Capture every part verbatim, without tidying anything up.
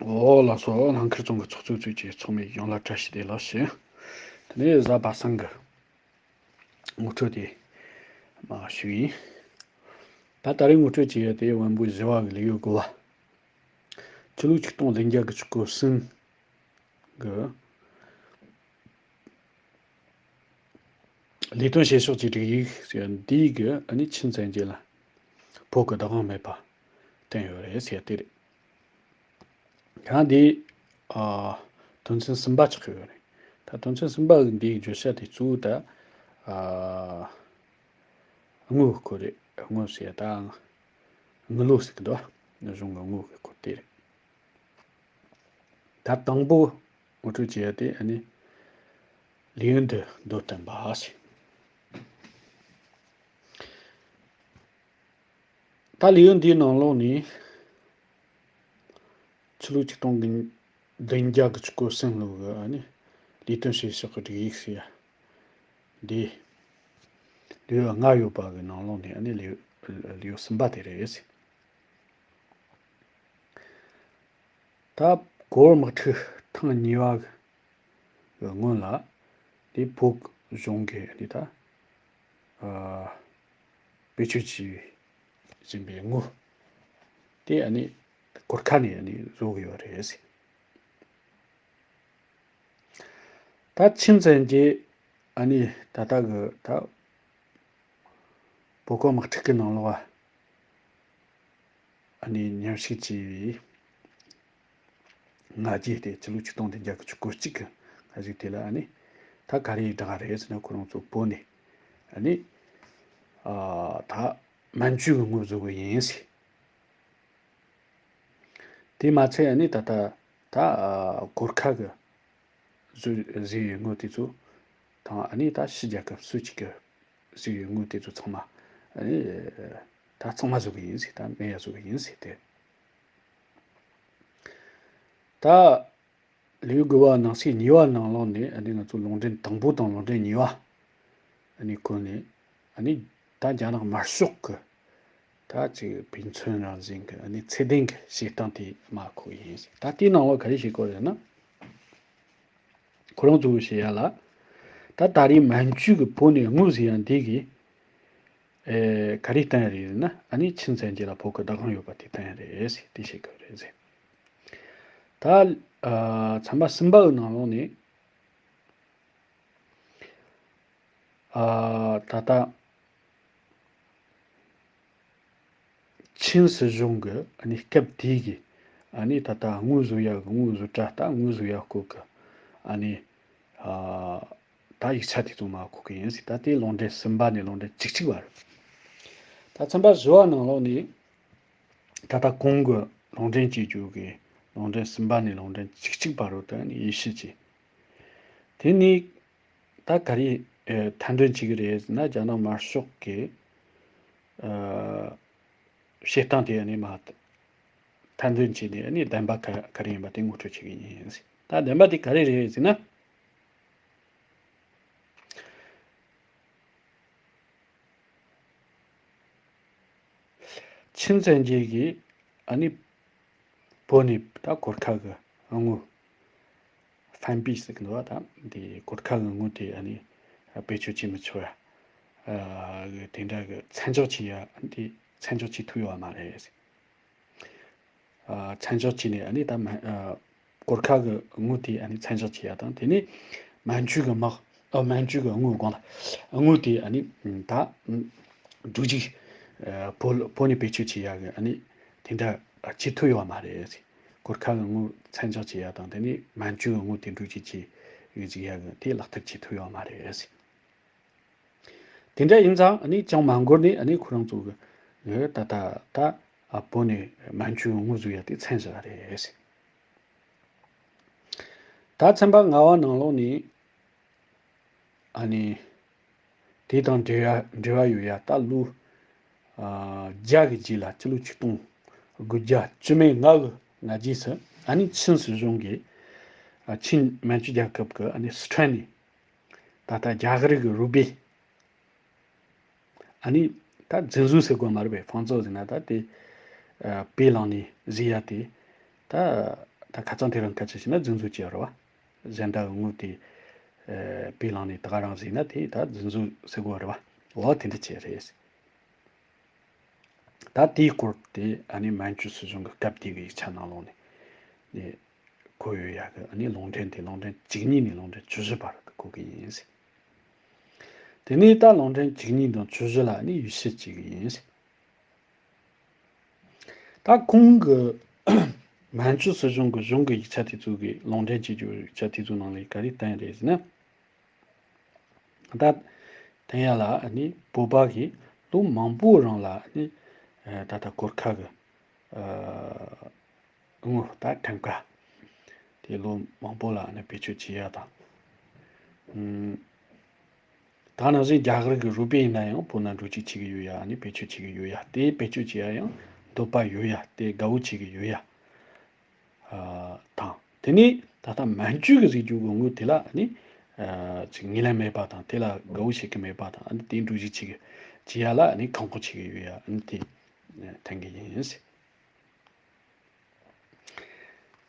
འོ་ལགས་སོ། ལྷམ་མཁར་རྫོང་གི་ཚོགས་གཙོའི་གཙོས་ཀྱི་ཚོགས་མི་ཡོངས་ལ་བཀྲ་ཤིས་བདེ་ལེགས་ཞུ། དེ་ནས་གཟའ་པ་སངས་ཀྱི་ངོ་སྤྲོད་དེ་མར་ཞུ་ཡིན། ད་ད་རེས་ངོ་སྤྲོད་བྱེད་ཡ་དེ་བོན་པོའི་བཞི་བ་གི་ལེའུ་དགུ་བ། ཕྱི་ལོ་ཆིག་སྟོང་བདུན་བརྒྱ་དགུ་བཅུ་གོ་གསུམ་གི་ལས་དོན་བྱེད་ཕྱོགས་ཀྱི་སྒྲིག་ཡིག་ཟེར་འདིའི་གི་ཨ་ནི་ཆིན་ཙན་ཅི་ལ་བོད་ཀྱི་བདག་དབང་མེད་པ་བསྟན་ཡོད་རེད་ཟེར་དེ་རེད། ཡང་འདི་ཨ་དོན་ཚན་གསུམ་པ་ཆགས་ཡོད་རེད། ད་དོན་ཚན་གསུམ་པ་གི་འདིའི་བརྗོད་བྱ་དེ་གཙོ་བོ་ད་ཨ་དངུལ་སྐོར་རེད། དངུལ་ཟེར་ད་དངུལ་ལོ་ཟེར་གི་འདུག་གཞུང་གི་དངུལ་གི་སྐོར་དེ་རེད། ད་དང་པོ་ངོ་སྤྲོད་བྱེད་ཡ་དེ་ཨ་ནི་ལེའུ་འདི་མདོར་བསྟན་པ་ཞིག་ད་ལེའུ་འདིའི་ནང་ལོགས་ནས་ཕྱི་ལོ་ཆིག་སྟོང་བདུན་བརྒྱ་དགུ་བཅུ་གོ་གསུམ་ལོ་གི་ཨ་ནི་ལས་དོན་བྱེད་ཕྱོགས་ཀྱི་སྒྲིག་ཡིག་ཟེར་ཡ་འདི་ལེའུ་ལྔ་ཡོད་པ་གི་ནང་ལོགས་ནས་ཨ་ནི་ལེའུ་ལེའུ་གསུམ་པ་དེ་རེད། ད་གོ་བོད་དམག་འཁྲུག་ཐེངས་གཉིས་པ་གི་སྔོན་ལ་དེ་བོད་གཞུང་གིས་ནི་ད་ཨ་བེད་སྤྱོད་བྱས་བཞིན་པའི་དངུལ་དེ་ཨ་ནི་གོར་ཁ་ནས་ཨ་ནི་བཟོ་གི་ཡོད་རེད། ད་ཆིན་ཙན་གྱིས་ཨ་ནི་ད་ལྟ་གི་ད་བོད་གོ་དམག་འཁྲུག་གི་ནང་ལོགས་ཨ་ནི་མཉམ་ཞུགས་བྱས་པའི་སྔ་རྗེས་དེ་ཕྱི་ལོ་ཆིག་སྟོང་བདུན་བརྒྱ་དགུ་བཅུ་གོ་གཅིག་གི་སྔ་གཞུག་དེ་ལ་ཨ་ནི་ད་ག་རེ་བསྒྲགས་རེད་ཟེར་ན། ཁོ་རང་ཚོ་བོད་ནས་ཨ་ནི་ཨ་ད་མན་ཇུ་གི་དངུལ་བཟོ་གི་ཡིན་ཟེར། དེ་མ་ཚད་ཨ་ནི་ད་ལྟ་ད་ཨ་གོར་ཁ་གི་བཟོས་བཟོས་ཡོད་དངུལ་དེ་ཚོ་དང་ཨ་ནི་ད་ཕྱི་རྒྱལ་ཁབ་སུ་གཅིག་གི་བཟོས་ཡོད་དངུལ་དེ་ཚོ་ཚང་མ་ཨ་ནི་ད་ཚང་མ་བཟོ་གི་ཡིན་ཟེར། ད་མེད་ཡ་བཟོ་གི་ཡིན་ཟེར་ཏེ། ད་ལེའུ་དགུ་བ་ནང་གསེས་གཉིས་པ་ནང་ལོགས་ནས་ཨ་ནི་ང་ཚོ་ལུང་འདྲེན་དང་པོ་དང་ལུང་འདྲེན་གཉིས་པ་ཨ་ནི་ཁོ་ནས་ཨ་ནི་ད་རྒྱ་ནག་དམར་ཤོག་གི་ད་ཅིག་ཕན་ཚུན་རང་བཞིན་གྱི་ཨ་ནི་ཚད་ལྡན་གྱི་བྱེད་སྟངས་དེ་མར་འཁོད་ཡིན། ད་དེའི་ནང་ལོགས་ག་རེ་བྱེད་དགོས་རེད་ན། ཁོ་རང་གཙོ་བོ་བྱེད་ཡ་ལ། ད་ད་རེས་མན་ཇུ་གི་བོད་ནས་དངུལ་ཟེར་ཡ་འདི་གི་ཨེ་ག་རེ་བསྟན་རེད་ཟེར་ན། ཨ་ནི་ཆིན་ཙན་གྱི་ལ་བོད་ཀྱི་བདག་དབང་ཡོད་པ་དེ་བསྟན་རེད་ཟེར། དེ་བྱེད་དགོས་རེད་ཟེར། ད་ཨ་ཚན་པ་གསུམ་པའི་ནང་ལོགས་ནས་ཨ་ད་ལྟ་ཆིན་སྲིད་གཞུང་གི་ཨ་ནི་སྐབས་དེའི་གི་ཨ་ནི་ད་ལྟ་དངུལ་བཟོ་ཡ་གི་དངུལ་བཟོ་གྲྭ། ད་དངུལ་བཟོ་ཡ་སྐོར་གི་ཨ་ནི་ཨ་ད་ཡིག་ཆ་དེ་ཚོ་མར་འཁོད་གི་ཡིན་ཟེར། ད་དེ་ལུང་འདྲེན་གསུམ་པ་ནས་ལུང་འདྲེན་བཅུ་གཅིག་བར། ད་ཚན་པ་བཞི་བ་ནང་ལོགས་ནས་ད་ལྟ་གོང་གི་ལུང་འདྲེན་བྱེད་རྒྱུ་གི་ལུང་འདྲེན་གསུམ་པ་ནས་ལུང་འདྲེན་བཅུ་གཅིག་བར་དུ་ཨ་ནི་དབྱེ་ཞིབ་བྱས། དེ་ནས་ད་ག་རེ་ཨེ་ཐེར་འདོན་བྱེད་ཀྱི་རེད་ཟེར་ན། རྒྱ་ནག་དམར་ཤོག་གི་ཨ་བྱེད་སྟངས་དེ་ཨ་ནི་མར་ཐེར་འདོན་བྱས་ནས་ཨ་ནི་བདེན་པ་ག་ག་རེ་ཡིན་པ་དེ་ངོ་སྤྲོད་བྱེད་ཀྱི་ཡིན། ད་བདེན་པ་དེ་ག་རེ་རེད་ཟེར་ན། ཆིན་ཙན་གྱི་གིས་ཨ་ནི་བོད་ནས་ད་གོར་ཁ་གི་དངུལ། ཧྥན་པི་ཟེར་གི་འདུག་བ། ད་འདི་གོར་ཁ་གི་དངུལ་དེ་ཨ་ནི་བེད་སྤྱོད་བྱེད་མི་ཆོག་ཡ་ཨ་དེ་འདྲ་གི་མཚམས་འཇོག་བྱེད་ཡ། འདི་མཚམས་འཇོག་བྱེད་ཐུབ་ཡོད་མ་རེད། ཨ་མཚམས་འཇོག་བྱས་ནས་ཨ་ནི་ད་མ་ཨ་གོར་ཁ་གི་དངུལ་དེ་ཨ་ནི་མཚམས་འཇོག་བྱེད་ཡ་དང་། དེ་ནས་མན་ཇུ་གི་དམག་ཨ་མན་ཇུ་གི་དངུལ་དགོངས་ལ་དངུལ་དེ་ཨ་ནི་ད་འགྲུལ་བཞུད་ཨ་བོད་བོད་ནས་བེད་སྤྱོད་བྱེད་ཡ་གི་ཨ་ནི་དེ་འདྲ་བྱེད་ཐུབ་ཡོད་མ་རེད། གོར་ཁ་གི་དངུལ་མཚམས་འཇོག་བྱེད་ཡ་དང་། དེ་ནས་མན་ཇུ་གི་དངུལ་དེ་འགྲུལ་བཞུད་བྱེད་བྱེད་ཡ་གི་དེ་ལག་བསྟར་བྱེད་ཐུབ་ཡོད་མ་རེད། དེ་འདྲ་ཡིན་ཙང་ཨ་ནི་ཅང་མ་འགོར་ནས་ཨ་ནི་ཁོ་རང་ཚོ་གི་ད་ད་ད་ཨ་བོད་ནས་མན་ཇུ་དངུལ་བཟོ་ཡ་དེ་མཚམས་བཞག་རེད། ད་ཚན་པ་ལྔ་བ་ནང་ལོགས་ནས་ཨ་ནི་དེ་དང་འབྲེལ་བ་འབྲེལ་བ་ཡོད་ཡ། ད་ལོ་ཨ་བརྒྱ་གི་རྗེས་ལ་སྤྱི་ལོ་ཆིག་སྟོང་དགུ་བརྒྱ་བཅུ་མེད་ལྔ་གི་ང་རྗེས་སུ་ཨ་ནི་ཆིན་སྲིད་གཞུང་གིས་ཨ་ཆིན་མན་ཇུ་རྒྱལ་ཁབ་ཀྱི་ཨ་ནི་སི་ཁྲོན་ནས་ད་ལྟ་རྒྱ་གར་གྱི་རུ་པའི་ཨ་ནི་ད་རྫུན་བཟོ་ཟེར་དགོས་མ་རེད་པས། ཧྥང་ཙོ་ཟེར་ན་ད་དེ་ཨ་པའི་ལང་ནས་བཟོས་ཡ་དེ། ད་ ད་ཁ་སང་དེ་རིང་སྐད་ཆ་བཤད་ན་རྫུན་བཟོ་བྱས་པ་རེད་བ། གཞན་དག་གི་དངུལ་དེ་ཨ་པའི་ལང་ནས་ད་ག་རང་ཟིག་ན་དེ་ད་རྫུན་བཟོ་ཟེར་དགོས་པ་རེད་བ། འོ་དེ་འདྲ་བྱས་རེད། ད་དེའི་སྐོར་དེ་ཨ་ནི་མན་ཇུ་སྲིད་གཞུང་གི་སྐབས་དེ་གི་ཡིག་ཆ་ནང་ལོགས་ནས་ནས་བཀོད་ཡོད་ཡ་གི། ཨ་ནི་ལུང་འདྲེན་དེ་ལུང་འདྲེན་བཅུ་གཉིས་ནས་ལུང་འདྲེན་བཅུ་བཞི་བར་དུ་བཀོད་གི་ཡིན། དེ་ནས་ད་ལུང་འདྲེན་བཅུ་གཉིས་དང་བཅུ་བཞི་ལ་ཨ་ནི་ཡིད་ཆེས་བྱེད་གི་ཡིན། ད་ཁོང་གི་མན་ཇུ་སྲིད་གཞུང་གི་གཞུང་གི་ཡིག་ཆ་དེ་ཚོ་གི་ལུང་འདྲེན་བྱེད་རྒྱུ་ཡིག་ཆ་དེ་ཚོ་ནང་ལས་ག་རེ་བསྟན་རེད་ཟེར་ན། ད་དེ་ཡ་ལ་ནི་བོད་པ་གིས་ལོ་མང་པོའི་རིང་ལ་ནི་ད་ལྟ་གོར་ཁ་གི་དངུལ་ད་ཐང་ཀ་དེ་ལོ་མང་པོ་ལ་ནི་བེད་སྤྱོད་བྱེད་ཡ་དང་། ད་ནང་བཞིན་རྒྱ་གར་གྱི་རུ་པེ་ཡིན་ན་ཡང་བོད་ནང་འགྲོ་སྐྱོད་བྱེད་ཀྱི་ཡོད་ཡ། ཨ་ནི་བེད་སྤྱོད་བྱེད་ཀྱི་ཡོད་ཡ། དེ་བེད་སྤྱོད་བྱེད་ཡ་ཡང་འདོད་པ་ཡོད་ཡ། དེ་དགའ་བོ་བྱེད་ཀྱི་ཡོད་ཡ། ཨ་དང་། དེ་ནས་ད་ལྟ་མན་ཇུ་གི་རིག་རྒྱུ་གི་དངུལ་དེ་ལ་ཨ་ནི་ཨ་ཅིག་ངོས་ལེན་མེད་པ་དང་། དེ་ལ་དགའ་བོ་བྱེད་ཀྱི་མེད་པ་དང་། ཨ་ནི་དེ་འགྲོ་སྐྱོད་བྱེད་ཀྱི་བྱེད་ཡ་ལ་ཨ་ནི་ཁག་པོ་བྱེད་ཀྱི་ཡོད་ཡ། ཨ་ནི་དེ་ཐོན་གྱི་ཡིན།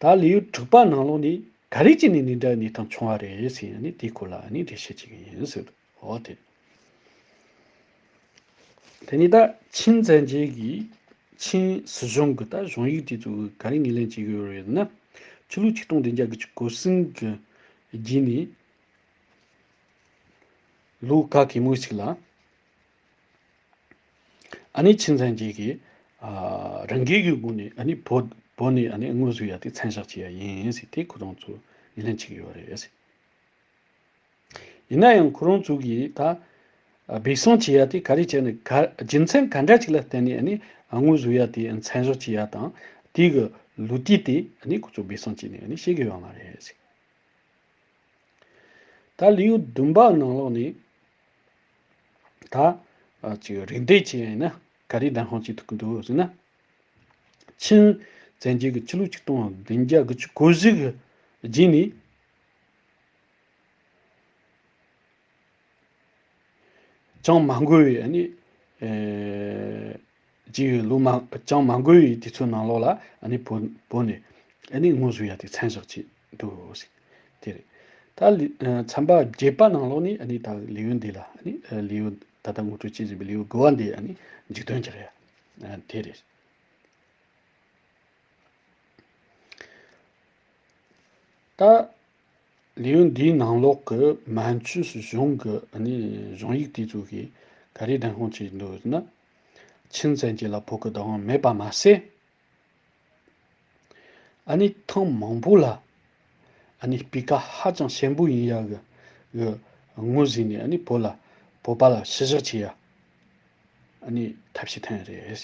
ད་ལེའུ་དྲུག་པ་ནང་ལོགས་ནས་ག་རེ་བྱས་ནས་འདི་འདྲ་གནས་སྟངས་བྱུང་བ་རེད་ཟེར་ནས་དེའི་སྐོར་ལ་ནི་འགྲེལ་བཤད་བྱེད་ཀྱི་ཡིན་ཟེར། འོ་དེ། དེ་ནས་ད་ཆིན་བཙན་རྒྱལ་གྱིས་ཆིན་སྲིད་གཞུང་གི་ད་གཞུང་ཡིག་དེ་ཚོ་ག་རེ་ངོས་ལེན་བྱེད་ཀྱི་ཡོད་རེད་ཟེར་ན། ཕྱི་ལོ་ཆིག་སྟོང་བདུན་བརྒྱ་དགུ་བཅུ་གོ་གསུམ་གྱི་རྗེས་ནས་ལོ་ག་གེ་མོ་ཞིག་ལ། ཨ་ནི་ཆིན་བཙན་རྒྱལ་གྱིས་ཨ་རང་འགུལ་གྱི་སྒོ་ནས་ཨ་ནི་བོད་བོད་ནས་ཨ་ནི་དངུལ་བཟོ་ཡ་དེ་མཚམས་བཞག་བྱས་ཡ་ཡིན་ཟེར། དེ་ཁོ་རང་ཚོ་ངོས་ལེན་བྱེད་ཀྱི་ཡོད་རེད། ཡིན་ན་ཡང་ཁོ་རང་ཚོ་གིས་ད་སྦས་གསང་བྱེད་ཡ་དེ་ག་རེ་བྱས་ནས་ག་རྒྱུ་མཚན་ག་འདྲ་ཅིག་ལ་བརྟེན་ནས་ཨ་ནི་དངུལ་བཟོ་ཡ་དེ་མཚམས་བཞག་བྱེད་ཡ་དང་། དེ་གི་ལོ་དུས་དེ་ཨ་ནི་ཁོ་ཚོ་སྦས་གསང་བྱས་ནས་ཨ་ནི་བཤད་ཀྱི་ཡོད་མ་རེད། ད་ལེའུ་བདུན་པ་ནང་ལོགས་ནས་ད་ཨ་ཅིག་རིགས་འགྲེ་བྱས་ཡིན་ན་ག་རེ་བདེན་དཔང་བྱེད་ཐུབ་ཀྱི་འདུག་ཟེར་ན། ཆིན་བཙན་རྒྱལ་གྱི་ཕྱི་ལོ་ཆིག་སྟོང་བདུན་བརྒྱ་དགུ་བཅུ་གོ་བཞི་གི་རྗེས་ནས་ཅང་མ་འགོར་བའི་ཨ་ནི་ཨེ་རྗེས་ལོ་མ་ཅང་མ་འགོར་བའི་དུས་ཚོད་ནང་ལོགས་ལ་ཨ་ནི་བོད་བོད་ནས་ཨ་ནི་དངུལ་བཟོ་ཡ་དེ་མཚམས་བཞག་བྱས་འདུག་ཟེར། དེ་རེད། ད་ལི་ཨ་ཚན་པ་བརྒྱད་པ་ནང་ལོགས་ནས་ཨ་ནི་ད་ལེའུ་འདི་ལ་ཨ་ནི་ཨ་ལེའུ་ད་ལྟ་ངོ་སྤྲོད་བྱེད་བཞིན་པའི་ལེའུ་དགུ་བ་འདི་ཨ་ནི་མཇུག་སྡོམ་གྱི་རེད། ཨ་དེ་རེད། ད་ལེའུ་འདིའི་ནང་ལོགས་ཀྱི་མན་ཇུ་གཞུང་གི་ཨ་ནི་གཞུང་ཡིག་དེ་ཚོ་གིས་ག་རེ་བདེན་དཔང་བྱས་འདུག་ཟེར་ན། ཆིན་བཙན་རྒྱལ་ལ་བོད་ཀྱི་བདག་དབང་མེད་པ་མ་ཟད། ཨ་ནི་ཐེངས་མང་པོ་ལ་ཨ་ནི་སྤུས་ཀ་ཧ་ཅང་ཞན་པོ་ཡིན་ཡ་གི་གི་དངུལ་ཟིན་ནས་ཨ་ནི་བོད་ལ་བོད་པ་ལ་ཕྱི་བཞག་བྱེད་ཡ་ཨ་ནི་ཐབས་ཤེས་ཐོན་རེད།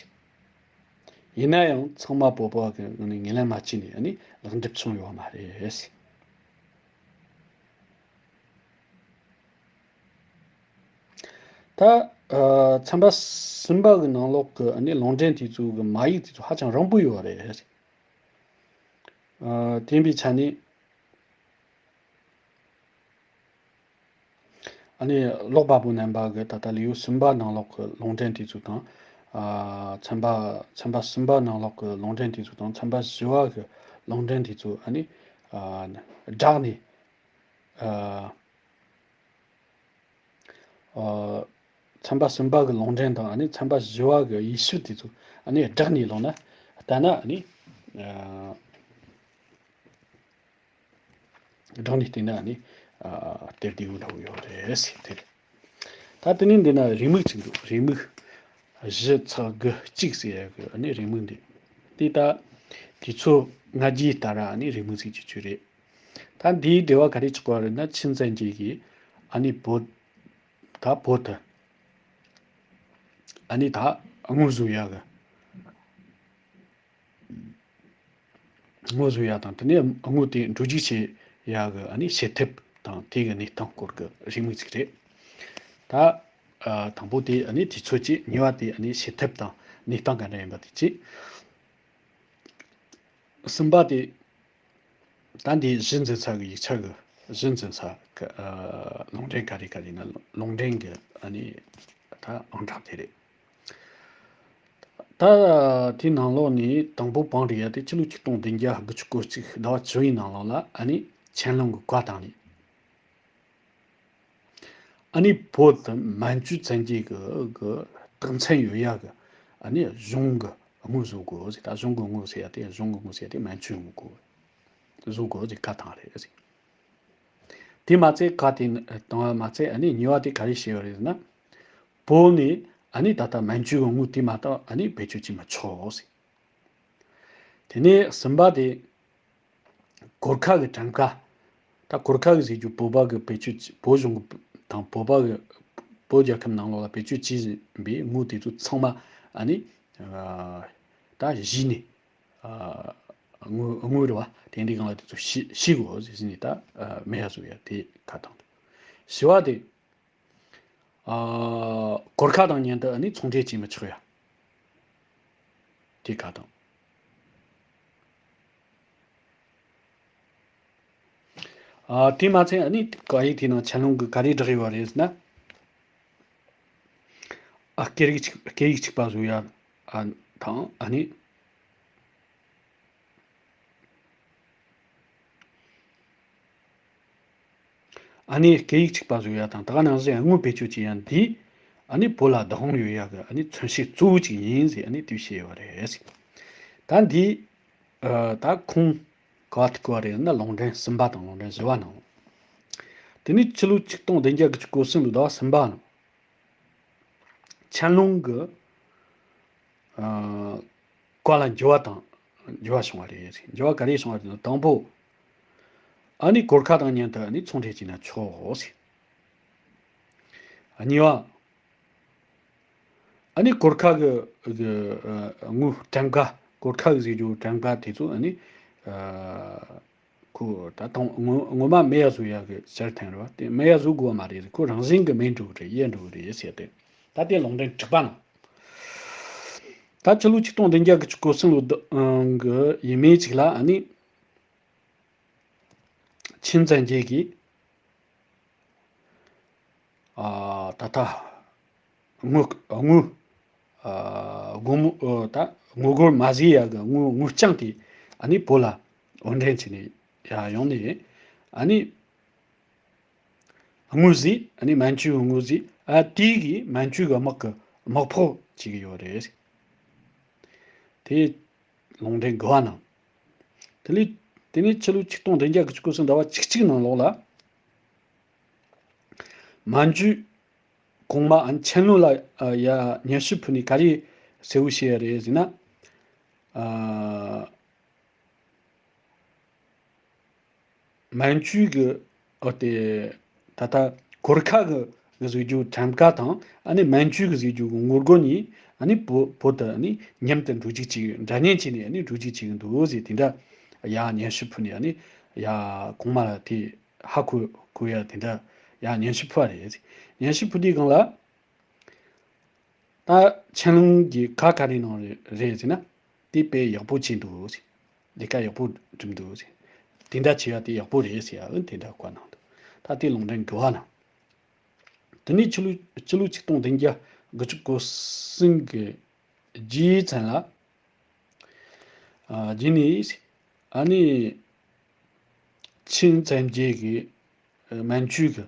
ཡིན་ན་ཡང་ཚང་མ་བོད་པ་གི་ངོས་ནས་ངོས་ལེན་མ་བྱས་ནས་ཨ་ནི་ལེགས་འགྲུབ་བྱུང་ཡོད་མ་རེད། ད་ཨ་ཚན་པ་གསུམ་པ་གི་ནང་ལོགས་ཀྱི་ཨ་ནི་ལུང་འདྲེན་དེ་ཚོ་གི་མ་ཡིག་དེ་ཚོ་ཧ་ཅང་རིང་པོ་ཡོད་རེད། ཨ་དེ་ཡིན་པའི་ཆ་ནས་ཨ་ནི་ཀློག་པ་པོ་རྣམ་པ་གི་ད་ལྟ་ལེའུ་གསུམ་པ་ནང་ལོགས་ཀྱི་ལུང་འདྲེན་དེ་ཚོ་དང་། ཨ་ཚན་པ་ཚན་པ་གསུམ་པ་ནང་ལོགས་ཀྱི་ལུང་འདྲེན་དེ་ཚོ་དང་ཚན་པ་བཞི་བ་གི་ལུང་འདྲེན་དེ་ཚོ་ཨ་ནི་ཨ་སྦྲགས་ནས། ཨ་ཨ་ཚན་པ་གསུམ་པ་གི་ལུང་འདྲེན་དང་ཨ་ནི་ཚན་པ་བཞི་བ་གི་ཡིག་ཆུ་དེ་ཚོ་ཨ་ནི་སྦྲགས་ནས་ལོངས་ན་ལྟ་ན་ཨ་ནི་ཨ་སྦྲགས་ནས་བལྟས་ན་ཨ་ནི་ཨ་སྟབས་བདེ་བོ་འདྲ་བོ་ཡོད་རེད་ཟེར་དེ་རེད། ད་དེ་ནས་འདི་ན་རེའུ་མིག་ཅིག་འདུག་རེའུ་མིག་བཞི་ཚེག་དགུ་གཅིག་ཟེར་ཡ་གི་ཨ་ནི་རེའུ་མིག་འདི། དེ་ད་དུས་ཚོད་སྔ་རྗེས་ལྟར་ཨ་ནི་རེའུ་མིག་ཟེར་གྱི་ཆོས་རེད། ད་འདིའི་འབྲེལ་བ་ག་རེ་ཆགས་པ་རེད་ན། ཆིན་བཙན་རྒྱལ་གྱིས་ཨ་ནི་བོད་ད་བོད་དུ་ཨ་ནི་ད་དངུལ་བཟོ་ཡག་གི་དངུལ་བཟོ་ཡག་དང་དེ་ནས་དངུལ་དེ་འགྲོ་རྒྱུག་བྱེད་ཡག་གི་ཨ་ནི་བྱེད་ཐབས་དང་དེ་གི་གནས་སྟངས་སྐོར་གི་རེའུ་མིག་ཅིག་རེད། ད་ཨ་དང་པོ་དེ་ཨ་ནི་དུས་ཚོད་ཀྱི་གཉིས་པ་དེ་ཨ་ནི་བྱེད་ཐབས་དང་གནས་སྟངས་ག་འདྲ་ཡིན་པ་དེ་གཅིག་གསུམ་པ་དེ། ད་འདི་གཞི་འཛིན་ས་གི་ཡིག་ཆ་གི་གཞི་འཛིན་ས་གི་ཨ་ལུང་འདྲེན་ག་རེ་ག་རེ་ན་ལུང་འདྲེན་གི་ཨ་ནི་ད་ཨང་གྲངས་དེ་རེད། ད་དེའི་ནང་ལོགས་ནས་དང་པོ་བང་རིམ་ཡ་དེ་ཕྱི་ལོ་ཆིག་སྟོང་བདུན་བརྒྱ་དགུ་བཅུ་གོ་གཅིག་ཟླ་བ་བཅུ་བའི་ནང་ལོགས་ལ་ཨ་ནི་ཆན་ལུང་གི་བཀའ་བཏང་ནས། ཨ་ནི་བོད་དུ་མན་ཇུ་བཙན་རྒྱལ་གྱི་གི་རྟགས་མཚན་ཡོད་ཡ་གི་ཨ་ནི་གཞུང་གི་དངུལ་བཟོ་དགོས་ཟེར། ད་གཞུང་གི་དངུལ་ཟེར་ཡ་དེ་གཞུང་གི་དངུལ་ཟེར་ཡ་དེ་མན་ཇུའི་དངུལ་དགོས། བཟོ་དགོས་ཟེར་བཀའ་བཏང་རེད་ཟེར། དེ་མ་ཚད་བཀའ་དེ་བཏང་བ་མ་ཚད་ཨ་ནི་གཉིས་པ་དེ་ག་རེ་བཤད་ཡོད་རེད་ཟེར་ན། བོད་ནས་ཨ་ནི་ད་ལྟ་མན་ཇུའི་དངུལ་དེ་མ་གཏོགས་ཨ་ནི་བེད་སྤྱོད་བྱེད་མི་ཆོག་ཟེར། དེ་ནས་གསུམ་པ་དེ། གོར་ཁ་གི་གྲངས་ཀ། ད་གོར་ཁ་གི་ཟེར་རྒྱུ་བོད་པ་གི་བེད་སྤྱོད་བྱེད། བོད་གཞུང་གི་དང་བོད་པ་གི་བོད་རྒྱལ་ཁབ་ནང་ལོགས་ལ་བེད་སྤྱོད་བྱེད་བཞིན་པའི་དངུལ་དེ་ཚོ་ཚང་མ་ཨ་ནི་ཨ་ད་གཞི་ནས་ཨ་དངུལ་དངུལ་རེད་བ། དེ་འདྲའི་སྒང་ལ་དེ་ཚོ་ཤི་ཤི་དགོས་ཟེར་ནས་ད་ཨ་མེད་ཡ་བཟོ་ཡ་དེ་བཀའ་བཏང་འདུག་བཞི་བ་དེ། ཨ་གོར་ཁ་དང་མཉམ་དུ་ཨ་ནི་ཚོང་འབྲེལ་བྱེད་མི་ཆོག་ཡ། དེ་བཀའ་བཏང་། ཨ་དེ་མ་ཚད་ཨ་ནི་བཀའ་ཡིག་དེའི་ནང་ཆན་ལུང་གིས་ག་རེ་བསྒྲགས་ཡོད་རེད་ཟེར་ན། ཨ་སྐད་ཡིག་གཅིག་སྐད་ཡིག་གཅིག་པ་བཟོ་ཡ་ཨ་དང་ཨ་ནི། ཨ་ནི་སྐད་ཡིག་གཅིག་པ་བཟོ་ཡ་དང་ད་ག་ནང་བཞིན་དངུལ་བེད་སྤྱོད་བྱེད་ཡ་འདི་ཨ་ནི་བོད་ལ་བདག་དབང་ཡོད་ཡ་གི་ཨ་ནི་མཚོན་བྱེད་གཙོ་བོ་གཅིག་ཡིན་ཟེར་ཨ་ནི་དེ་བཤད་ཡོད་རེད། ད་འདི་ཨ་ད་ཁུངས་ག་ཐུག་ག་རེད་ན་ལུང་འདྲེན་གསུམ་པ་དང་ལུང་འདྲེན་བཞི་པ་ནང་། དེ་ནས་ཕྱི་ལོ་ཆིག་སྟོང་བདུན་བརྒྱ་དགུ་བཅུ་གོ་གསུམ་ལོའི་ཟླ་བ་གསུམ་པ་ནང་། ཆན་ལུང་གི་ཨ་བཀའ་ལ་འགྱུར་བ་དང་འགྱུར་བ་བྱུང་བ་རེད། འགྱུར་བ་ག་རེ་བྱུང་བ་རེད་ན། དང་པོ་ཨ་ནི་གོར་ཁ་དང་མཉམ་དུ་ཨ་ནི་ཚོང་འབྲེལ་བྱས་ན་ཆོག་ཟེར། གཉིས་པ་ཨ་ནི་གོར་ཁ་གི་གི་ཨ་དངུལ་གྲངས་ཀ། གོར་ཁ་གི་ཟེར་རྒྱུ་གྲངས་ཀ་དེ་ཚོ་ཨ་ནི་ཨ་ཁོ་ད་དང་ངོ་ངོ་མ་མེད་ཡ་བཟོ་ཡ་གི་ཕྱིར་འཐེན་རེད་བ། དེ་མེད་ཡ་བཟོ་དགོས་པ་མ་རེད། ཁོ་རང་བཞིན་གི་མེད་འགྲོ་གི་རེད། ཡལ་འགྲོ་གི་རེད་ཟེར་ཏེ། ད་དེ་ལུང་འདྲེན་དྲུག་པ་ནང་། ད་ཕྱི་ལོ་ཆིག་སྟོང་བདུན་བརྒྱ་དགུ་བཅུ་གོ་གསུམ་ལོ་གི་ཡས་མས་གཅིག་ལ་ཨ་ནི་ཆིན་བཙན་རྒྱལ་གྱིས་ཨ་ད་ལྟ་དངུལ་དངུལ་ཨ་སྒོར་མོ་ཨ་ད་དངུལ་སྒོར་མ་ཟིན་ཡ་གི་དངུལ་དངུལ་རྐྱང་དེ་ཨ་ནི་བོད་ལ་དབོར་འདྲེན་བྱས་ནས་ཡར་ཡོང་ནས་ཨ་ནི། དངུལ་ཟིག་ཨ་ནི་མན་ཇུའི་དངུལ་ཟིག་ཨ་དེ་གིས་མན་ཇུ་གི་དམག་གི་དམག་ཕོགས་བྱེད་ཀྱི་ཡོད་རེད། དེ་ལུང་འདྲེན་དགུ་པ་ནང་། དེ་ལས་དེ་ནས་ཕྱི་ལོ་ཆིག་སྟོང་བདུན་བརྒྱ་དགུ་བཅུ་གོ་གསུམ་ཟླ་བ་བཅུ་གཅིག་ནང་ལོགས་ལ། མན་ཇུ་གོང་མ་ཨ་ནི་ཆན་ལུང་ལ་ཨ་ཡ་སྙན་ཞུ་ཕུལ་ནས་ག་རེ་གསལ་བོ་བཤད་ཡ་རེད་ཟེར་ན། ཨ། མན་ཇུ་གི་འོ་དེ་ད་ལྟ་གོར་ཁ་གི་གི་ཟེར་རྒྱུ་གྲངས་ཀ་དང་ཨ་ནི་མན་ཇུ་གི་ཟེར་རྒྱུ་གི་དངུལ་སྒོར་གཉིས་ཨ་ནི་བོད་བོད་དུ་ཨ་ནི་མཉམ་དུ་འགྲོ་རྒྱུ་བྱེད། འདྲ་མཉམ་བྱས་ནས་ཨ་ནི་འགྲོ་རྒྱུ་བྱེད་ཀྱི་འདུག་ཟེར་དེ་འདྲ་ཡ་སྙན་ཞུ་ཕུལ་ནས་ཨ་ནི་ཡ་གོང་མ་ལ་དེ་ཧ་གོ་གོ་ཡ་དེ་འདྲ་ཡ་སྙན་ཞུ་ཕུལ་བ་རེད། སྙན་ཞུ་ཕུལ་དུས་སྒང་ལ། ད་ཆན་ལུང་གིས་ག་ག་རེ་གནང་རེད་ཟེར་ན། དེ་དཔེ་ཡག་པོ་བྱས་འདུག་ཟེར། ལས་ཀ་ཡག་པོ་སྒྲུབ་འདུག་ཟེར། དེ་འདྲ་བྱས་ཡ་དེ་ཡག་པོ་རེད་ཟེར་ཡ་འོན་དེ་འདྲ་བཀའ་གནང་འདུག་ད་དེ་ལུང་འདྲེན་དགུ་པ་ནང་། དེ་ནས་ཕྱི་ལོ་ཕྱི་ལོ་ཆིག་སྟོང་བདུན་བརྒྱ་དགུ་བཅུ་གོ་གསུམ་གི་རྗེས་ཚན་ལ། ཨ་རྗེས་ནས་ཨ་ནི་ཆིན་བཙན་རྒྱལ་གྱིས་མན་ཇུ་གི་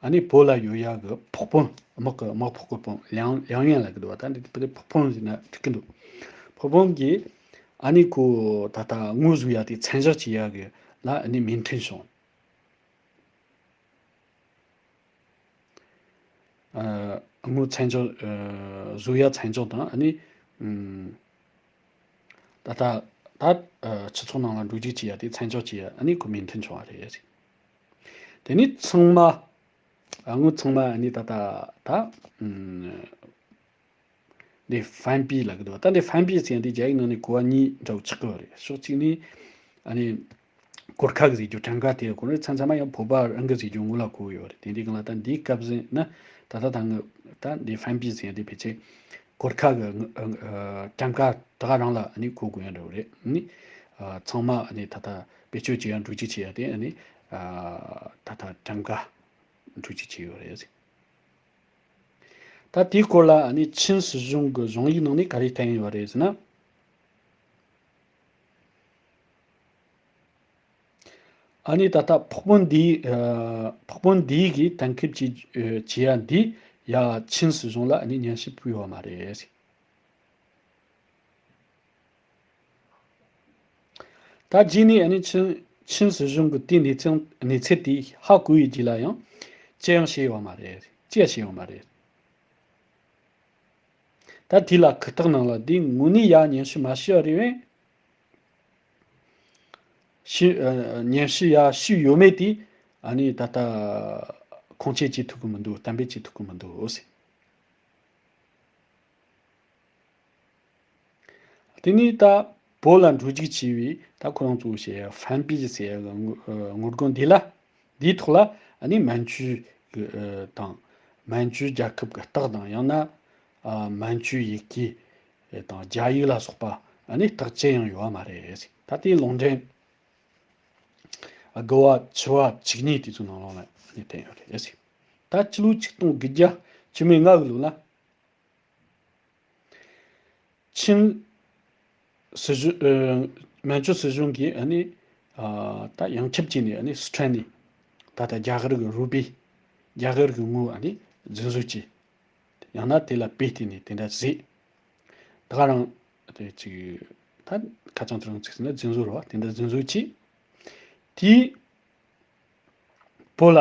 ཨ་ནི་བོད་ལ་ཡོད་ཡག་གི་ཕོགས་ཕོན། དམག་གི་དམག་ཕོགས་གི་ཕོན། ལིའང་ལིའང་ཡན་ལབ་ཀྱི་འདུག་བ། ད་འདི་བོད་དུ་ཕོགས་ཕོན་ཟེར་ན་འགྲིག་གི་འདུག་ཕོགས་ཕོན་གྱིས་ཨ་ནི་ཁོ་ད་ལྟ་དངུལ་བཟོ་ཡག་དེ་མཚམས་འཇོག་བྱེད་ཡག་གི་ལ་ཨ་ནི་མོས་མཐུན་བྱུང་། ཨ་དངུལ་མཚམས་འཇོག་ཨ་བཟོ་ཡ་མཚམས་འཇོག་དང་ཨ་ནི་ཨམ་ད་ལྟ་ད་ཨ་སྤྱི་ཚོགས་ནང་ལ་འགྲོ་རྒྱུག་བྱེད་ཡ་དེ་མཚམས་འཇོག་བྱེད་ཡ་ཨ་ནི་ཁོ་མོས་མཐུན་བྱུང་བ་རེད། དེ་ནས་ཚང་མ་ཨ་དངུལ་ཚང་མ་ཨ་ནི་ད་ལྟ་ད་ཨམ་འདི་ཧྥན་པི་ལབ་ཀྱི་འདུག་ད་འདི་ཧྥན་པི་ཟེར་ཡ་འདི་རྒྱ་ཡིག་ནང་ནས་གོ་བ་གཉིས་འདྲ་བོ་ཆགས་ཀྱི་ཡོད་རེད། ཕྱོགས་གཅིག་ནས་ཨ་ནི་གོར་ཁ་གི་ཟེར་རྒྱུ་གྲངས་ཀ་དེ་གོ་རེད། མཚམས་མཚམས་མ་ཡང་བོད་པ་རང་གི་ཟེར་རྒྱུ་ངོ་ལ་གོ་གི་ཡོད་རེད། དེ་འདྲའི་སྒང་ལ་ད་འདིའི་སྐབས་ཟེར་ན་ད་ལྟ་ད་ངི་ད་འདི་ཧྥན་པི་ཟེར་ཡ་འདི་ཕལ་ཆེར་གོར་ཁ་གི་ཨ་ཨ་གྲངས་ཀ་ད་ག་རང་ལ་ཨ་ནི་གོ་དགོས་ཡ་འདྲ་བོ་རེད། ཨ་ནི་ཨ་ཚང་མ་ཨ་ནི་ད་ལྟ་བེད་སྤྱོད་བྱེད་ཡ་འགྲོ་རྒྱུག་བྱེད་ཡ་དེ་ཨ་ནི་ཨ་ད་ལྟ་གྲངས་ཀ་འགྲོ་རྒྱུག་བྱེད་ཡོད་རེད། ད་དེའི་སྐོར་ལ་ཨ་ནི་ཆིན་སྲིད་གཞུང་གི་གཞུང་ཡིག་ནང་ནས་ག་རེ་བསྟན་ཡོད་རེད་ཟེར་ན། ཨ་ནི་ད་ལྟ་ཕོགས་པོན་འདི་ཨ། ཕོགས་པོན་འདི་གི་གཏན་འཁེལ་གྱི་ཨ། བྱེད་ཡ་འདི་ཡ་ཆིན་སྲིད་གཞུང་ལ་ཨ་ནི་སྙན་ཞུ་ཕུལ་ཡོད་མ་རེད། ད་རྗེས་ནས་ཨ་ནི་ཆིན་ཆིན་སྲིད་གཞུང་གི་དེའི་གནས་ཚུལ་གནས་ཚུལ་དེ་ཧ་གོ་བའི་རྗེས་ལ་ཡང་ཅི་ཡང་བྱས་ཡོད་མ་རེད། ཅི་ཡང་བྱས་ཡོད་མ་རེད། ད་དེ་ལ་ཁུ་ཐག་ནང་ལ་འདི་དངོས་གནས་ཡ་སྙན་ཞུ་མ་ཞུས་པ་རེད་བས། ཞུ་ཨ། སྙན་ཞུ་ཡ་ཞུས་ཡོད་མེད་དེ་ཨ་ནི་ད་ལྟ་ཁུངས་སྐྱེལ་བྱེད་ཐུབ་ཀྱི་མི་འདུག་གཏན་འབེབས་བྱེད་ཐུབ་ཀྱི་མི་འདུག་ཟེར། དེ་ནས་ད་བོད་ལ་འགྲོ་རྒྱུག་བྱས་པའི་ད་ཁོ་རང་ཚོ་བྱས་ཧྥན་པི་ཟེར་ཡ་གི་ངོ་ཨ། ངོ་རྒོལ་འདི་ལ་འདིའི་ཐོག་ལ་ཨ་ནི་མན་ཇུ་གི་ཨ། དང་མན་ཇུ་རྒྱལ་ཁབ་ཀྱི་རྟགས་དང་ཡང་ན་ཨ། མན་ཇུ་ཡི་གེ་དང་རྒྱ་ཡིག་ལ་སོགས་པ་ཨ་ནི་རྟགས་ཅི་ཡང་ཡོད་མ་རེད། ད་ལྟའི་ལུང་འདྲེན་དགུ་བ་བཅུ་བ་བཅུ་གཉིས་དེ་ཚོའི་ནང་ལོགས་ལ་ཨ་ནི་བསྟན་ཡོད་རེད། ད་ཕྱི་ལོ་ཆིག་སྟོང་དགུ་བརྒྱ་བཅུ་མེད་ལྔ་གི་ལོ་ལ། ཆིན་སྲིད་གཞུང་ཨ། མན་ཇུ་སྲིད་གཞུང་གིས་ཨ་ནི་ཨ། ད་ཡོངས་ཁྱབ་བྱས་ནས་ཨ་ནི་སི་ཁྲོན་ནས་ད་ལྟ་རྒྱ་གར་གྱི་རུ་པི་རྒྱ་གར་གྱི་དངུལ་ཨ་ནི་རྫུན་བཟོ་བྱས། ཡང་ན་དེ་ལ་དཔེ་བལྟས་ནས་དེ་འདྲ་བཟོས། ད་ག་རང་དེ་ཅིག་ད་ཁ་བྱང་དེ་རང་ཚིག་ཟིན་ན་རྫུན་བཟོ་རེད་བ། དེ་འདྲ་རྫུན་བཟོ་བྱས། དེས་བོད་ལ་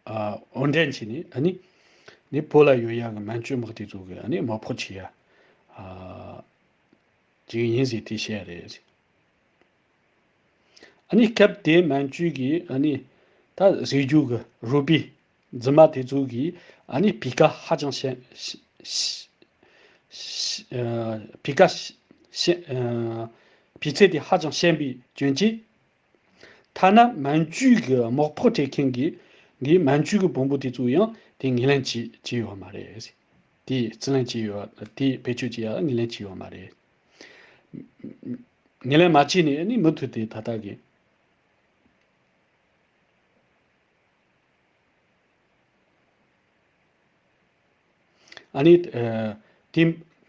ཨ། དབོར་འདྲེན་བྱས་ནས་ཨ་ནི་ནི་བོད་ལ་ཡོད་ཡ་གི་མན་ཇུ་དམག་དེ་ཚོ་གི་ཨ་ནི་དམག་ཕོགས་བྱེད་ཡ་ཨ། ཅིག་ཡིན་ཟེར་དེ་བཤད་ཡ་རེད། ཨ་ནི་སྐབས་དེ་མན་ཇུ་གི་ཨ་ནི་ད་ཟེར་རྒྱུ་གི་རུ་པི་རྫུན་མ་དེ་ཚོ་གི་ཨ་ནི་སྤུས་ཀ་ཧ་ཅང་ཞན་ཞན་ཞན་ཨ། སྤུས་ཀ་ཞན་ཨ། སྤུས་ཚད་དེ་ཧ་ཅང་ཞན་པའི་རྐྱེན་གྱིས། ཐ་ན་མན་ཇུ་གི་དམག་ཕོགས་སྤྲད་མཁན་གྱི་གི་མན་ཇུ་གི་བོན་པོ་དེ་ཚོ་ཡང་དེ་ངོས་ལེན་བྱེད་བྱེད་ཡོད་མ་རེད། དེ་རྩིས་ལེན་བྱེད་ཡོད་དེ་བེད་སྤྱོད་བྱེད་ཡ་ངོས་ལེན་བྱེད་ཡོད་མ་རེད། ངོས་ལེན་མ་བྱས་ནས་ནི་མུ་མཐུད་དེ་ད་ལྟ་གི་ཨ་ནི་ཨ། དེ་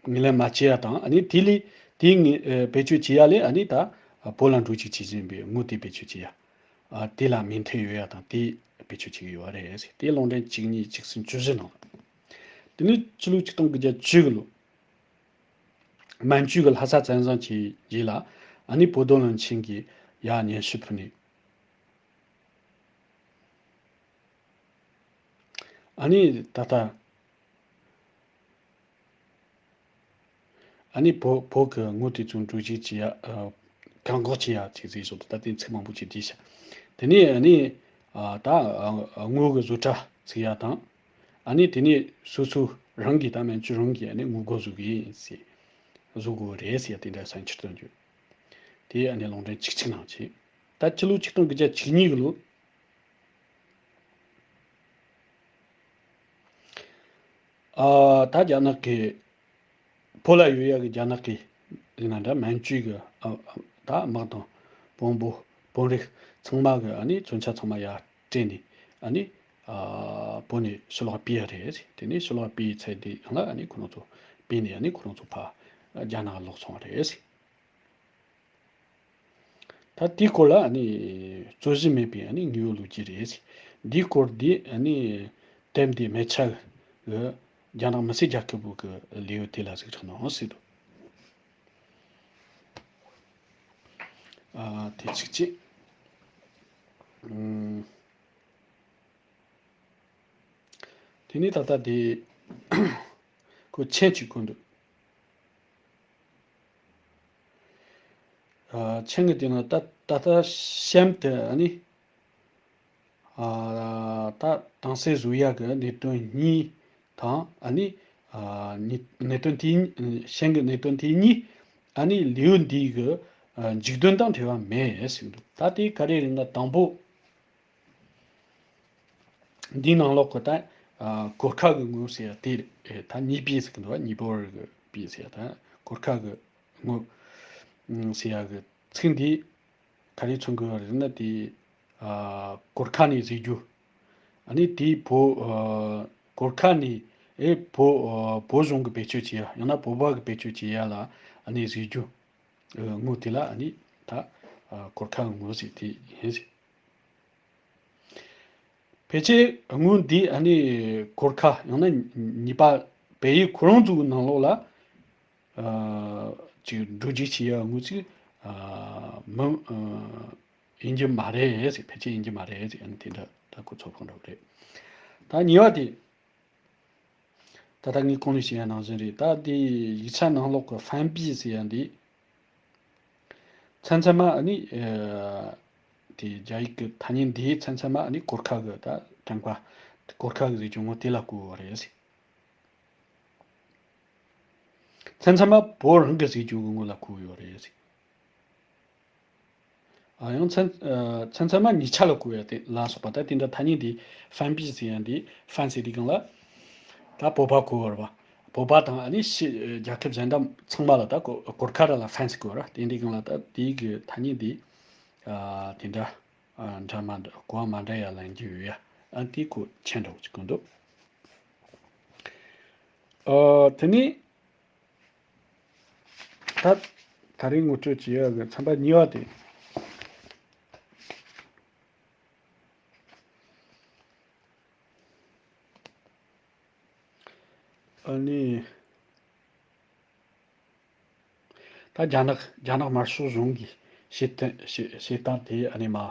ངོས་ལེན་མ་བྱས་ཡ་དང་ཨ་ནི་དེ་ལས་དེ་ངོས་ཨ། བེད་སྤྱོད་བྱེད་ཡ་ལས་ཨ་ནི་ད་བོད་ལ་འགྲོ་རྒྱུག་བྱེད་བཞིན་པའི་དངུལ་དེ་བེད་སྤྱོད་བྱེད་ཡ། ཨ། དེ་ལ་མོས་མཐུན་ཡོད་ཡ་དང་དེ་བེད་སྤྱོད་བྱེད་ཀྱི་ཡོད་རེད། དེ་ལུང་འདྲེན་བཅུ་གཉིས་བཅུ་གསུམ་བཅུ་བཞི་ནང་། དེ་ནས་ཕྱི་ལོ་ཆིག་སྟོང་དགུ་བརྒྱ་བཅུ་གི་ལོ། མན་ཇུ་གི་ལྷ་ས་བཙན་བཟུང་བྱས་རྗེས་ལ་ཨ་ནི་བོད་དོན་བློན་ཆེན་གྱིས་ཡ་སྙན་ཞུ་ཕུལ་ནས། ཨ་ནི་ད་ལྟ་ཨ་ནི་བོད་བོད་ཀྱི་དངུལ་དེ་ཚོ་འགྲོ་རྒྱུག་བྱེད་ཡ་ཨ། བཀག་འགོག་བྱེད་ཡ་ཅིག་ཟེར་སོང་། ད་ལྟ་དེ་ཚིག་མང་པོ་ཅིག་བྲིས་ཤག་དེ་ནས་ཨ་ནི་ཨ། ད་ཨ། དངུལ་གྱི་བཟོ་གྲྭ་བཙུགས་ཡ་དང་། ཨ་ནི་དེ་ནས་སོ་སོ་རང་གིས་ད་མན་ཇུ་རང་གིས་ཨ་ནི་དངུལ་སྒོར་བཟོ་གི་ཡིན་ཟེར། བཟོ་དགོས་རེད་ཟེར་ཡ་དེ་འདྲ་ས་འཁྱེར་སྟོན་རྒྱུ། དེ་ཨ་ནི་ལུང་འདྲེན་བཅུ་གཅིག་ནང་བྱས། ད་ཕྱི་ལོ་ཆིག་སྟོང་དགུ་བརྒྱ་བཅུ་གཉིས་གི་ལོ། ཨ། ད་རྒྱ་ནག་གི་བོད་ལ་ཡོད་ཡ་གི་རྒྱ་ནག་གི་ཡིན་ན་འདྲ་མན་ཇུ་གི་ཨ། ཨ། ད་དམག་དང་བོན་པོ་བོན་རིགས་ཚང་མ་གི་ཨ་ནི་མཚོན་ཆ་ཚང་མ་ཡར་སྤྲད་ནས་ཨ་ནི་ཨ། བོད་ནས་ཕྱི་ལོགས་ཕུད་ཡ་རེད། དེ་ནས་ཕྱི་ལོགས་ཕུད་ཚར་དུས་ཡང་ལ་ཨ་ནི་ཁོ་རང་ཚོ་ཕུད་ནས་ཨ་ནི་ཁོ་རང་ཚོ་ཕར་རྒྱ་ནག་ལོག་སོང་བ་རེད། ད་དེའི་སྐོར་ལ་ཨ་ནི་རྩོད་གཞི་མེད་པའི་ཨ་ནི་དངོས་ཡོད་ལོ་རྒྱུས་རེད། འདིའི་སྐོར་འདི་ཨ་ནི་དེབ་འདི་མེ་ཆ་གི་རྒྱ་ནག་མི་སེར་རྒྱལ་ཁབ་བོད་ཀྱི་ལེའུ་དེ་ལ་གཟིགས་རོགས་གནང་ཟེར་འདུག་ཨ། དེ་གཅིག་བྱས། ཨུམ། དེ་ནས་ད་ལྟ་དེ་ཁོ་མཆན་གཅིག་བཀོད་འདུག་ཨ། མཆན་གྱི་སྟེང་ན་ད་ད་ལྟ་གཤམ་དུ་ཨ་ནི་ཨ། ད་དྭངས་གསལ་བཟོ་ཡག་གི་གནད་དོན་གཉིས་དང་ཨ་ནི་ཨ། གནད་གནད་དོན་དེ་གཉིས་གཤམ་གྱི་གནད་དོན་དེ་གཉིས་ཨ་ནི་ལེའུ་འདིའི་གི་ཨ། མཇུག་དོན་དང་འབྲེལ་བ་མེད་ཟེར་གི་འདུག་ད་དེ་ག་རེ་རེད་ན་དང་པོ། འདིའི་ནང་ལོགས་ཀྱི་ད་ཨ། གོར་ཁ་གི་དངོས་ཟེར་ཡ་དེ་རེད། ད་གཉིས་པའི་ཟེར་གི་འདུག་བ། གཉིས་པོ་རེ་གི་པའི་ཟེར་ཡ་ད་གོར་ཁ་གི་དངོས་ཟེར་ཡ་གི་ཚིག་འདི་ག་རེ་མཚོན་གི་རེད་ན་དེ་ཨ། གོར་ཁ་ནས་ཟེར་རྒྱུ་ ཨ་ནི་དེའི་བོད་ཨ་གོར་ཁ་ནས་ཨེ་བོད་ཨ་བོད་གཞུང་གི་བེད་སྤྱོད་བྱེད་ཡ། ཡང་ན་བོད་པ་གི་བེད་སྤྱོད་བྱེད་ཡ་ལ་ཨ་ནི་གཟིགས་རྒྱུ། ཨ་དངུལ་དེ་ལ་ཨ་ནི་ད་ཨ་གོར་ཁ་གི་དངུལ་ཟེར་དེ་ཡིན་ཟེར། ཕལ་ཆེར་དངུལ་འདི་ཨ་ནི་གོར་ཁ་ཡང་ན་ཉི་པ་བལ་ཡུལ་ཁོ་རང་ཚོའི་ནང་ལོགས་ལ་ཨ་ཅིག་འགྲོ་རྒྱུ་བྱེད་ཡ་དངུལ་ཅིག་ཨ་མི་ཨ་ཡིན་རྒྱུ་མ་རེད་ཟེར། ཕལ་ཆེར་ཡིན་རྒྱུ་མ་རེད་ཟེར། ཨ་ནི་དེ་འདྲ་ད་གོ་ཚོད་དཔག་འདྲ་བོ་རེད། ད་གཉིས་པ་དེ། ད་ལྟ་ངས་གོང་ནས་བཤད་ཡ་ནང་བཞིན་རེད། ད་འདི་ཡིག་ཆ་ནང་ལོགས་ཀྱི་ཧྥན་པི་ཟེར་ཡ་འདི། མཚམས་མཚམས་མ་ཨ་ནི་ཨ་དེ་རྒྱ་ཡིག་གི་ཐ་སྙད་འདི་མཚམས་མཚམས་མ་ཨ་ནི་གོར་ཁ་གི་ད་དྲན་པ། གོར་ཁ་གི་ཟེར་རྒྱུ་དངོས་དེ་ལ་གོ་བ་རེད་ཟེར། མཚམས་མཚམས་མ་བོད་རང་གི་ཟེར་རྒྱུ་གི་དངོས་ལ་གོ་ཡོད་རེད་ཟེར། ཨ་ཡང་མཚན་ཨ་མཚན་མཚན་མ་གཉིས་ཆ་ལ་གོ་ཡ་དེ་ལ་སོགས་པ། ད་དེ་འདྲ་ཐ་སྙད་དེ་ཧྥན་པི་ཟེར་ཡ་འདི། ཧྥན་ཟེར་དུས་སྒང་ལ་ད་བོད་པ་གོ་བར་བ། བོད་པ་དང་ཨ་ནི་ཕྱི་རྒྱལ་ཁབ་གཞན་དག་ཚང་མ་ལ་ད་གོ་གོར་ཁ་ར་ལ་ཧྥན་ཟེར་གོ་ར། དེ་འདྲའི་སྒང་ལ་ད་དེའི་གི་ཐ་སྙད་འདི་ཨ་དེ་འདྲ་ཨ་འདྲ་མ་འདྲ་གོ་བ་མ་འདྲ་ཡ་ལ་འགྱུར་ཡོད་ཡ། ཨ་དེ་གོ་མཁྱེན་འདྲ་བོ་ཅིག་གོ་འདུག་ཨ་དེ་ནི། ད་ད་རིང་ངོ་སྤྲོད་བྱེད་ཡག་གི་ཚན་པ་གཉིས་པ་དེ། ཨ་ནི། ད་རྒྱ་ནག་རྒྱ་ནག་དམར་ཤོག་གཞུང་གིས་བྱེད་སྟངས་བྱེད་བྱེད་སྟངས་དེ་ཨ་ནི་མ། ཨ་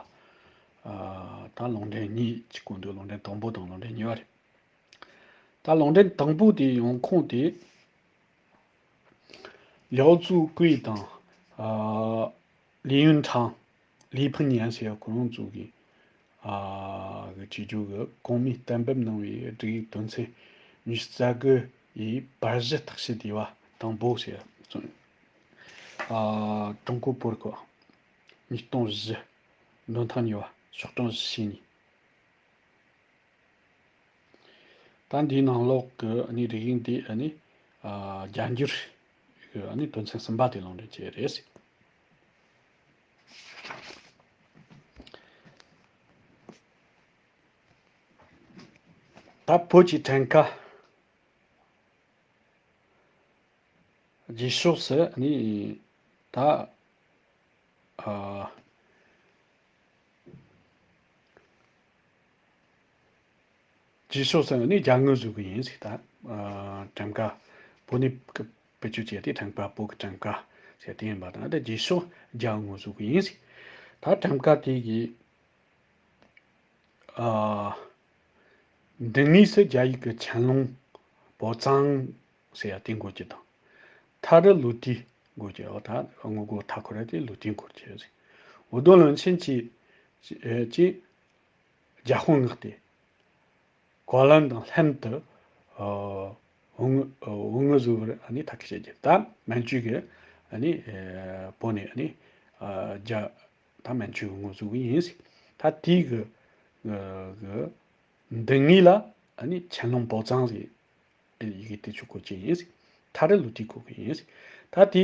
ད་ལུང་འདྲེན་གཉིས་ཅིག་གོ་འདུག་ལུང་འདྲེན་དང་པོ་དང་ལུང་འདྲེན་གཉིས་པ་རེད། ད་ལུང་འདྲེན་དང་པོ་དེའི་ཡོང་ཁུངས་དེ། ལའོ་ཙུའུ་ཀུའེ་དང་། ཨ་ལི་ཡུན་ཁྲང་། ལི་ཕིང་ཡན་ཟེར་ཡ་ཁོ་རང་ཚོ་གི་ཨ་གི་བྱེད་རྒྱུ་གི་གོང་མའི་གཏན་འབེབས་གནང་བའི་སྒྲིག་ཡིག་དོན་ཚན་ཉི་ཤུ་རྩ་དགུ་ཡི་བར་གཞི་ཐག་གཅོད་དེ་བ་དང་པོ་ཟེར་ཡ་ཙུང་། ཨ་ཀྲུང་གོ་བོད་ཀྱི་ཉིས་སྟོང་བཞི། འདོན་ཐེངས་གཉིས་པ། ཤོག་གྲངས་བཞི་བཅུ་ཞེ་གཉིས། ད་འདིའི་ནང་ལོགས་ཀྱི་ཨ་ནི་རིགས་ཡིག་འདི་ཨ་ནི་ཨ་རྒྱ་འགྱུར་གྱི་ཨ་ནི་དོན་ཚན་གསུམ་པ་དེ་ལུང་འདྲེན་བྱས་རེད། ད་བོད་ཀྱི་ཕྲན་ཁ། རྗེས་ཕྱོགས་སུ་ནི་ད་ཨ་རྗེས་ཕྱོགས་སུ་ནི་རྒྱ་དངུལ་བཟོ་གི་ཡིན་ཟེར། ད་ཨ་གྲངས་ཀ་བོད་ནས་བེད་སྤྱོད་བྱས་ཏེ་གྲངས་ཀ་བོད་ཀྱི་གྲངས་ཀ་ཟེར་དེ་ཡིན་པ་དང་། ད་རྗེས་ཕྱོགས་རྒྱ་དངུལ་བཟོ་གི་ཡིན་ཟེར། ད་གྲངས་ཀ་དེ་གི་ཨ། འདི་གཉིས་སུ་རྒྱ་ཡིག་གི་ཆན་ལུང་པོ་ཙང་ཟེར་ཡ་དེ་འགོད་རྒྱུ་དང་། ཐ་རི་ལུ་ཏི་འགོད་རྒྱུ། འོ་ད་དངོས་པོ་མཐའ་འཁོར་ར་དེ་ལུ་ཏི་འགོད་རྒྱུ་ཟེར། འུ་དོ་ལོན་ཆེན་གྱི་ཨེ་ཀྱི་རྒྱ་དཔོན་མངགས་ཏེ། གོ་ལན་དང་ལྷན་དུ་ཨ་འུ་དངུལ་ཨ་འུ་དངུལ་བཟོ་བར་ཨ་ནི་ཐག་གཅོད་བྱས་རྒྱུ། ད་མན་ཇུ་གི་ཨ་ནི་ཨེ་བོད་ནས་ཨ་ནི་ཨ་རྒྱ། ད་མན་ཇུ་གི་དངུལ་བཟོ་གི་ཡིན་ཟེར། ད་དེའི་གི་གི་འདི་གཉིས་ལ་ཨ་ནི་ཆན་ལུང་པོ་ཙང་ཟེར་ཡི་གེ་དེ་ཚོ་འགོད་ཀྱི་ཡིན་ཟེར། ཐ་རི་ལུ་ཏི་འགོད་གི་ཡིན་ཟེར། ད་དེ་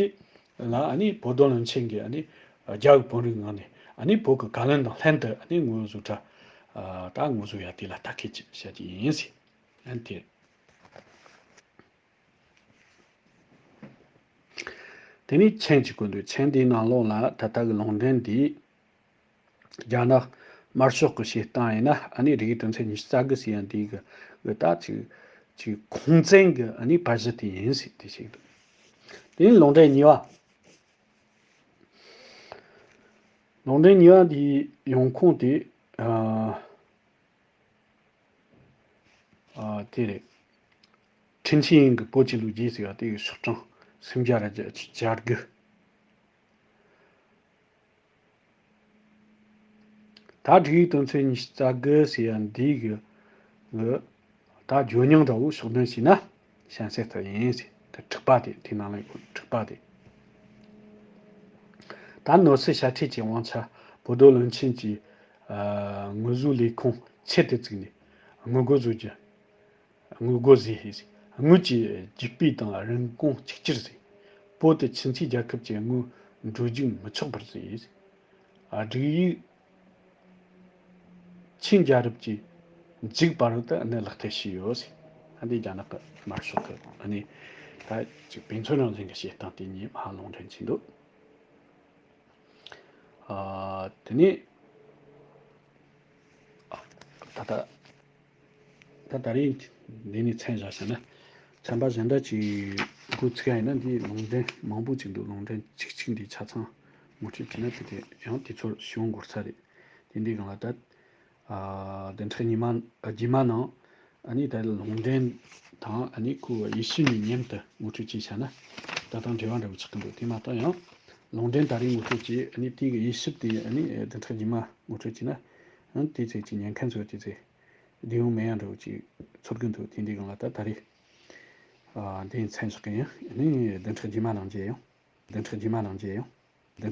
ལ་ཨ་ནི་བོད་དོ་ལོན་ཆེན་གྱི་ཨ་ནི་རྒྱ་གི་དཔོན་རིགས་ངང་ནས་ཨ་ནི་བོད་ཀྱི་ག་ལན་དང་ལྷན་དུ་ཨ་ནི་དངུལ་བཟོ་གྲྭ་ཨ་ད་དངུལ་བཟོ་ཡ་དེ་ལ་ཐག་གཅོད་བྱ་རྒྱུ་ཡིན་ཟེར། ཨ་ནི་དེ། དེ་ནས་ཆན་གཅིག་གོ་འདུག་ཆན་འདིའི་ནང་ལོགས་ལ་ད་ལྟ་གི་ལུང་འདྲེན་འདི་རྒྱ་ནག་དམར་ཤོག་གི་བྱེད་སྟངས་ཡིན་ན། ཨ་ནི་རིགས་དོན་ཚན་ཉི་ཤུ་རྩ་དགུ་ཟེར་ཡ་འདི་གི་གི་ད་ཅིག་ཅིག་ཁུངས་བཙན་གི་ཨ་ནི་བར་གཞི་དེ་ཡིན་ཟེར་དེ་ཞིག་འདུག་དེ་ནས་ལུང་འདྲེན་གཉིས་པ། ལུང་འདྲེན་གཉིས་པ་འདིའི་ཡོང་ཁུངས་དེ་ཨ། ཨ་དེ་རེད། ཁྲིན་ཆི་ཡིན་གྱི་བོད་ཀྱི་ལོ་རྒྱུས་ཟེར་བ་དེ་གི་ཤོག་གྲངས་སུམ་བརྒྱ་ར་བརྒྱད་ཅུ་གྱ་དགུ། ད་སྒྲིག་ཡིག་དོན་ཚན་ཉི་ཤུ་རྩ་དགུ་ཟེར་ཡ་འདི་གི་གི་ད་བརྗོད་རྙིང་འདྲ་བོ་ཕྱོགས་སྡོམ་བྱས་ན་གཤམ་གསལ་ལྟར་ཡིན་ཟེར། ད་དྲུག་པ་དེ་དེ་ནང་ལ་ཡོད། དྲུག་པ་དེ། ད་ནོར་སྲིད་ཞྭ་ཁྲིད་ཀྱི་དབང་ཆ་བོད་དོ་ལོན་ཆེན་གྱི་ཨ་དངུལ་བཟོའི་ལས་ཁུངས་ཆེད་དུ་བཙུགས་ནས་དངུལ་སྒོར་བཟོ་རྒྱུ། དངུལ་སྒོར་བཟོས་ཡིན་ཟེར། དངུལ་གྱི་རྒྱུག་པའི་དང་རིན་གོང་གཅིག་གྱུར་བཟོས། བོད་དུ་ཁྱིམ་མཚེས་རྒྱལ་ཁབ་ཀྱི་དངུལ་འགྲོ་རྒྱུག་མི་ཆོག་པར་བཟོས་ཡིན་ཟེར། ཨ་སྒྲིག་ཡིག་ཆིན་རྒྱལ་རབས་ཀྱི་ མཇུག་བར་དུ་ཨ་ནི་ལག་བསྟར་བྱས་ཡོད་ཟེར། ཨ་འདི་རྒྱ་ནག་གི་དམར་ཤོག་གི་ཨ་ནི་ད་ཅིག་དཔེ་མཚོན་རང་བཞིན་གྱི་བྱེད་སྟངས་དེ་གཉིས་མ་ལུང་འདྲེན་བྱས་འདུག་ཨ་དེ་ནས་ད་ལྟ་ད་ད་རིང་འདི་ནས་མཚན་བཞག་བྱས་ན། ཚན་པ་གཞན་དག་ཅིག་འགོ་ཚུགས་ཡ་ཡིན་ན། འདི་ལུང་འདྲེན་མང་པོ་ཅིག་འདུག་ལུང་འདྲེན་གཅིག་གཅིག་འདི་ཆ་ཚང་ངོ་སྤྲོད་བྱས་ན། དེ་དེ་ཡང་དུས་ཚོད་ཞེ་པོ་འགོར་ས་རེད། དེ་འདི་སྒང་ལ་ད་ཨ་བདུན་ཕྲག་ཉི་མ་ཨ་རྗེས་མ་ནང་ཨ་ནི་ད་ལུང་འདྲེན་དང་ཨ་ནི་ཁོ་དབྱེ་ཞིབ་ནས་མཉམ་དུ་ངོ་སྤྲོད་བྱས་བྱས་ན་ད་དང་འབྲེལ་བ་འདྲ་བོ་ཆགས་ཀྱི་འདུག་དེ་མ་གཏོགས་ཡང་ལུང་འདྲེན་ད་རེས་ངོ་སྤྲོད་བྱས། ཨ་ནི་དེ་གི་དབྱེ་ཞིབ་དེ་ཨ་ནི་བདུན་ཕྲག་རྗེས་མ་ངོ་སྤྲོད་བྱས་ན། ཨ་དེ་ཚོ་ཅིག་ཉན་མཁན་ཚོ་དེ་ཚོ་བདེ་མོ་མེད་ཡ་འདྲ་བོ་ཅིག་ཚོར་གི་འདུག་དེ་འདི་སྒང་ལ་ད་ད་རེས་ཨ་འདི་མཚན་བཞག་གི་ཡིན། ཨ་ནི་བདུན་ཕྲག་རྗེས་མ་ནང་མཇལ་ཡོང་། བདུན་ཕྲག་རྗེས་མ་ནང་མཇལ་ཡོང་།